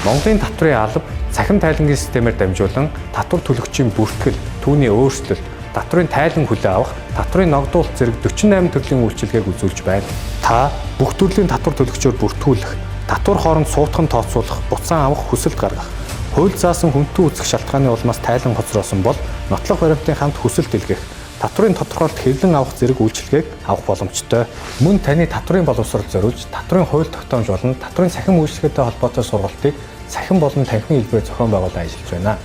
Монголын татврын алба цахим тайлангийн системээр дамжуулан татвар төлөгчийн бүртгэл, түүний өөрчлөлт, татврын тайлан хүлээн авах, татврын ногдуулалт зэрэг 48 төрлийн үйлчилгээг үзүүлж байна. Та бүх төрлийн татвар төлөгчөөр бүртгүүлэх, татвар хооронд суутхан тооцоолох, буцаан авах хүсэлт гаргах, хууль заасан хүнтэн үүсэх шалтгааны улмаас тайлан хоцроосон бол нотлох баримтын хамт хүсэлт илгээх, татврын тодорхойлолт хэвлэн авах зэрэг үйлчилгээг авах боломжтой. Мөн таны татврын боловсрол зориулж татврын хууль тогтоомж болон татврын цахим үйлчилгээтэй холбоотой сургалтыг цахим болон танхимын хэлбэрээр зохион байгуулан ажиллаж байна.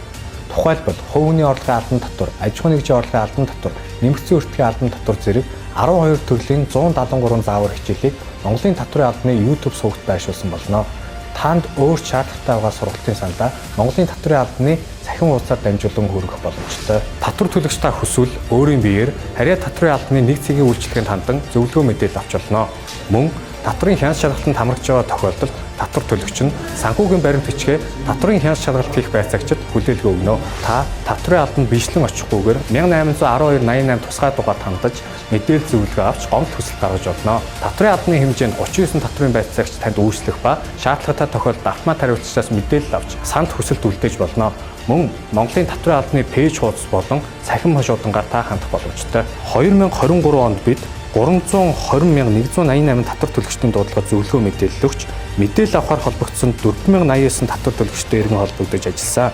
Тухайлбал, хувь хүний орлогын албан татвар, аж ахуйн нэгжийн орлогын албан татвар, нэмэгдсэн өртгийн албан татвар зэрэг 12 төрлийн 173 заавар хичээлийг Монголын татврын албаны YouTube сувагт байршуулсан болно. Танд өөр шаардлагатай байгаа сургалтын саналаа Монголын татврын албаны цахим хуудасаар дамжуулан хүргэх боломжтой. Татвар төлөгч та хүсвэл өөрийн биеэр харьяа татврын албаны нэг цэгийн үйлчилгээнд хандан зөвлөгөө мэдээлэл авч болно. Мөн татврын хяналт шалгалтанд хамрагдж байгаа тохиолдолд татвар төлөгч нь санхүүгийн баримт бичгээ татврын хяналт шалгалт хийх байцаагчид хүлээлгээ өгнө. Та татврын албанд биешлэн очихгүйгээр 1812 88 тусгай дугаарт хандаж мэдээлэл зөвлөгөө авч гомдол хүсэлт гаргаж болно. Татврын албаны хэмжээнд 39 татврын байцаагч танд үйлчлэх ба шаардлагатай тохиолдолд автомат хариуцагчаас мэдээлэл авч санал хүсэлт үлдээж болно. Мөн Монголын татврын албаны пэйж хуудас болон цахим хошуудангаар та хандах боломжтой. 2023 онд бид 320,188 татвар төлөгчдийн дуудлагад зөвлөгөө мэдээлэл өгч, мэдээлэл авахар холбогдсон 4089 татвар төлөгчтэй эргэн холбогдож ажилласан.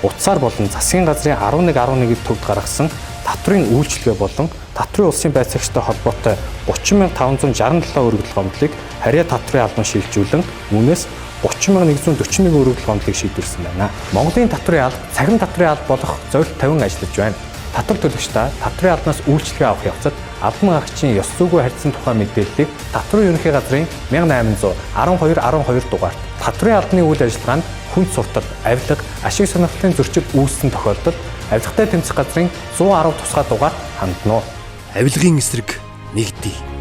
Утсаар болон засгийн газрын 11 11-д төвд гаргасан татврын үйлчилгээ болон татврын улсын байцаагчтай холбоотой 30,567 өргөдөл гомдлыг харьяа татврын албан шилжүүлэн үүнээс 30,141 өргөдөл гомдлыг шийдвэрлэсэн байна. Монголын татврын алба цахим татврын алба болох зорилт тавин ажиллаж байна. Татвар төлөгч та татврын албанаас үйлчилгээ авах явцад албан хаагчийн ёс зүйгүй харьцсан тухай мэдээллийг татврын ерөнхий газрын 1812 12 дугаарт татврын албаны үйл ажиллагаанд хүнд суртал, авилга, ашиг сонирхлын зөрчил үүссэн тохиолдолд авилгатай тэмцэх газрын 110 тусгай дугаарт хандана. Авилгын эсрэг нэгдий.